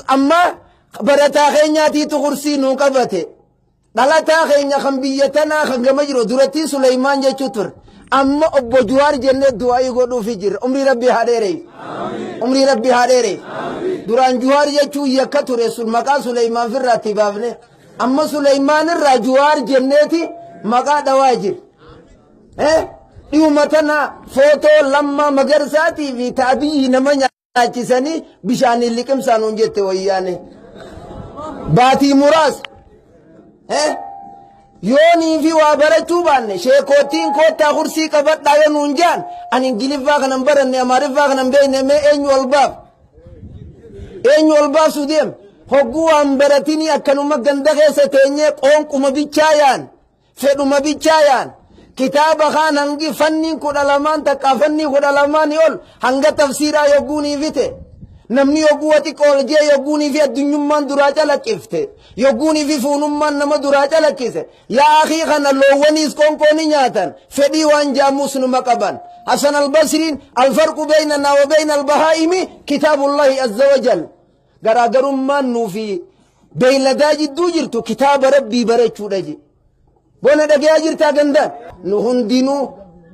Amma barataa keenyaatiitu kursii nuu qabate. Dhalataa keenya kan biyya tanaa kan gama jiru durattii Suleymaan jechuu ture. Amma obbo Juwaar jennee du'aa'ii godhuufi jirra. Umrii Rabbii haa dheereessu. Umrii Rabbii haa dheereessu. Duraan Juwaar jechuun yakka ture sun maqaa Suleymaan firraatti baafne. Amma Suleymaan irraa Juwaar jenneeti maqaa dhawaa jira. Eh? Dhiyuma tana footoo Lammaa Magarsaatii fi Taabiyyi nama nyaachisanii bishaaniin liqimsaa nuun jette wayyaane. Baatii muraasa. Eh? Yoonii fi waa barachuu baanne sheekootiin koottaa kursii qabadhaa yoo nuun jaan ani Ingiliffaa kanan baranne Amaariffaa kanan beekne mee eenyu ol baaf? Eenyu ol baasuu deem? Hogguu waan baratinii akkanuma ganda keessa teenyee qoonquma bichaa yaan. Fedhuma bichaa yaan. Kitaaba kaan hangi fanniin 12n takkaa fannii 12 ol hanga tafsiiraa yogguunii fite. Namni yogguu wa xiqqoo ol jee yogguunii fi addunyummaan duraa calaqqifte. Yogguunii fi fuunummaan nama duraa calaqqise. Yaa akii kana loowwaniis qoonqoo ni nyaatan. Fedhii waan jaamuus numa qaban. Hasan al-Basriin alfarqu beynanaa wa beyna al-bahaa'imi kitaabullahi azza wa jal. Garaagarummaan nuu fi beeyladaa jidduu jirtu kitaaba Rabbii barachuudha je. Bona dhagayaa jirtaa gandaan? Nu hundinuu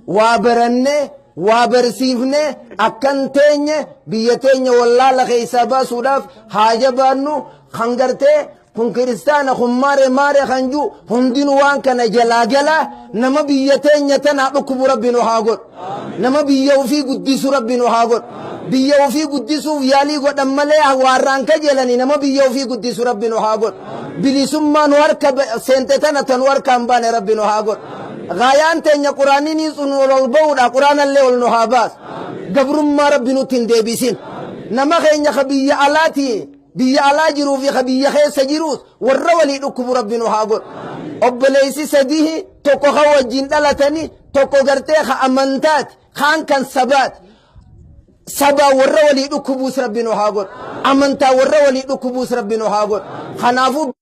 waa barannee waa barsiifnee akkan teenye biyya teenya wallaala keessaa baasuudhaaf haa jabaannu kan gartee kun kiristaana kun maare maare kan jiru hundinuu waan kana jalaa galaa nama biyya teenya tanaa dhukkubu Rabbi nu haa godhu. Nama biyya ofii guddisu Rabbi nu haa godhu. Biyya ofii guddisuuf yaalii godhan malee waarraan kajeelanii nama biyya ofii guddisu Rabbi nu haa godhu. Bilisummaa nu harka seente tana ta nu harkaan baane Rabbi nu haa godhu. Gaayaan teenya quraanni sun ol ol ba'uudha quraanallee ol nu haa baasu. Gabrummaa Rabbi nutti hin deebisin. Nama keenya ka biyya alaatii biyya alaa jiruu fi ka biyya keessa jiruus warra walii dhukkubu Rabbi nu haa godhu. Obboleessi sadihi tokko ka wajjin dhalatanii tokko gartee ka amantaati kaan kan sabaati. Sabaa warra walii dhukkubuus Rabbi nu haa godhu. Amantaa warra walii dhukkubuus Rabbi nu haa godhu. Kanaafuu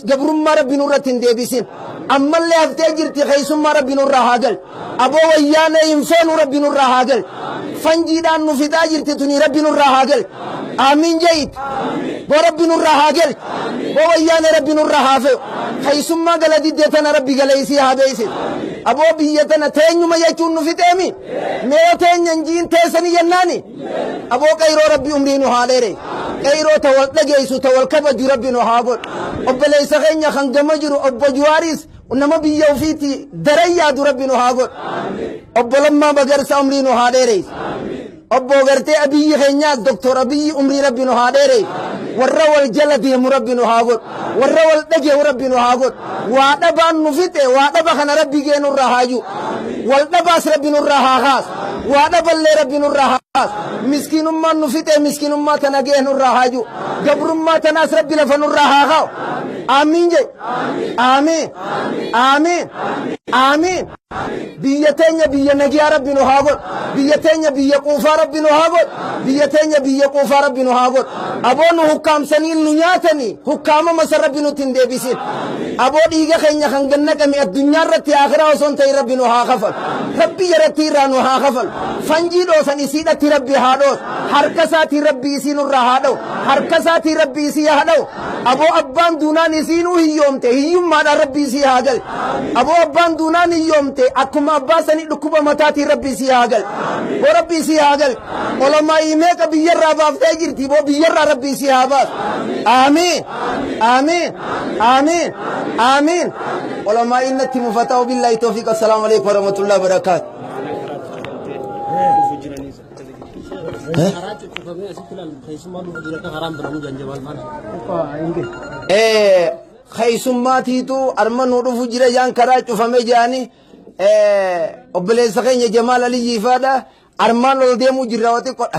gabrummaa Rabbi nurratti hin deebisin. Ammallee haftee jirti keessummaa Rabbi nurraa haa gal. Aboo wayyaanee hin feenu Rabbi nurraa haa gal. Fanjiidhaan nu fixaa jirti tuni Rabbi nurraa haa gal. Aamiin je'it. Boo Rabbi nurraa haa gal. Boo wayyaanee Rabbi nurraa haa fe'u. Keessummaa gala diddee tana Rabbi galeessii haa beeksisu. Aboo biyya tana teenyuma jechuun nu fixeemi. Mee yoo teenya hin jiin teessanii jennaani. Aboo qeyroo Rabbi umrii nu haa dheere. Qeyroo ta wal dhageessu ta wal kabaju Rabbi nu haa godhu. Obboleessa keenya kan gama jiru obbo Juwaaris nama biyya ofiitti daran yaadu Rabbi nu haa godhu. Obbo Lammaa Magarsaa umrii nu haa dheereessu. Obbo gartee Abiyyi keenyaas Doktor Abiyyi umrii Rabbi nu haa dheereessu. Warra wal jala deemu Rabbi nu haa godhu. Warra wal dhageehu Rabbi nu haa godhu. Waa dhabaan nu fixe waa dhaba kana Rabbi gee nurraa haa jiru. Wal dhabaas Rabbi nurraa haa kaasu. Waa dhaballee Rabbi nurraa haa kaasu. Miskiinummaan nu fixe miskiinummaa tana gee nurraa haa jiru. Gabrummaa tanaas Rabbi lafa nurraa haa kaa'u. Aamiin jedhi. Aamiin. Aamiin. Aamiin. Biyya teenya biyya nagiyaa Rabbi nu haa godhu. Biyya teenya biyya quufaa Rabbi nu haa godhu. Biyya teenya biyya quufaa Rabbi nu haa godhu. Aboo nu hukkaamsanii nu nyaatanii hukkaamama san Rabbi nutti hin deebisin. Aboo dhiiga keenya kan gannaqame addunyaa irratti akhiraa osoo hin ta'in Rabbi nu haa kafalu. Rabbi jaratti irraa nu haa kafalu. Fanjii dhoosan isiidhatti Rabbi haa dhoosu. Harka isaatiin Rabbi isii nurraa haa dha'u. Harka isaatiin Rabbi isii haa dha'u. Aboo abbaan duunaan isiinuu hiyyoomte hiyyummaadhaan Rabbi isii haa gal. Aboo abbaan duunaan hiyyoomte akkuma abbaa sanii dhukkuba mataatiin Rabbi isii haa gal. Boo Rabbi isii haa gal. Olamaayii meeqa biyyarraa baaftee jirti boo biyyarraa Rabbi isii haa baasu. Aamiin. Aamiin. Aamiin. Aamiin. Olamaayiin natti mufataa billaahi tawfiiq. Assalaamu alaikum warahmatullahi wabarakaatu. Keessummaatiitu arma nu dhufu jira jaan karaa cufame jaani obboleessa keenya Jamaal Aliyyii faadha armaan ol deemuu jirra wa xiqqoodha.